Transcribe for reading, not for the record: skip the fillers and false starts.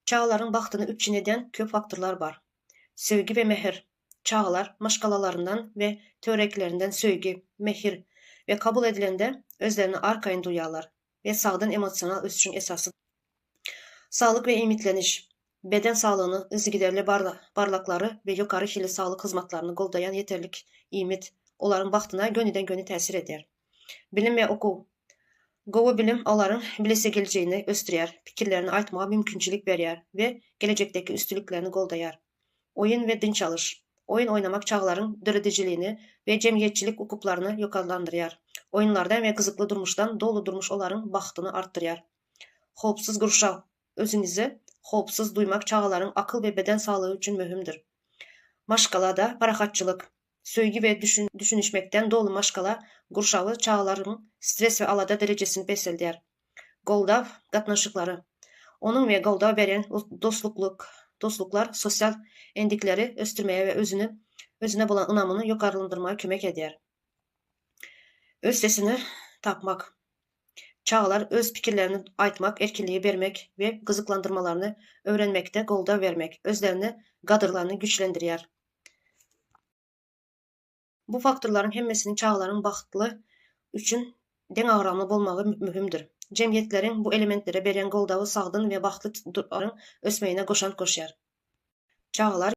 Çagalaryň bagtyny üpjün edýän köp faktorlar bar. Söýgi we mähir. Çagalar maşgalalaryndan we töwereklerinden söýgi, mähir we kabul edilende özlerini arkaýyn duýýarlar we sagdyn emosional ösüşiň esasy. Saglyk we iýmitleniş. Beden saglygyny yzygiderli barlaglary we ýokary hilli saglyk hyzmatlaryny goldaýan ýeterlik iýmit olaryň bagtyna gönüden-göni täsir edýär. Bilim we okuw. Gowy bilim olaryň bilesigelijini ösdürýär, pikirlerini aýtmaga mümkinçilik berýär we gelejekdäki üstünliklerini goldaýar. Oýun we dynç alyş. Oýun oýnamak çagalaryň döredijiligini we jemgyýetçilik ukyplaryny ýokarlandyrýar. Oýunlardan we gyzykly durmuşdan doly durmuş olaryň bagtyny artdyrýar. Howpsuz gurşaw. Özüňizi howpsuz duýmak çagalaryň akyl we beden saglygy üçin möhümdir. Maşgalada parahatçylyk. Söýgi we düşünişmekden doly maşgala gurşawy çagalaryň stres we alada derejesini peseldýär. Goldaw gatnaşyklary. Onuň we goldaw berýän dostluklyk dostluklar sosial endikleri ösdürmäge we özüni özüne bolan ynamyny ýokarlandyrmaga kömek edýär. Öz sesini tapmak. Çagalar öz pikirlerini aýtmak erkinligi bermek we gyzyklandyrmalaryny öwrenmekde goldaw bermek özlerini gadyrlaryny güýçlendirýär. Bu faktorlaryň hemmesiniň çagalaryň bagtly üçin deňagramly bolmagy möhümdir. Jemgyýetleriň bu elementlere berýän goldawy sagdyn we bagtly ösmegine goşant goşýar. Çagalar.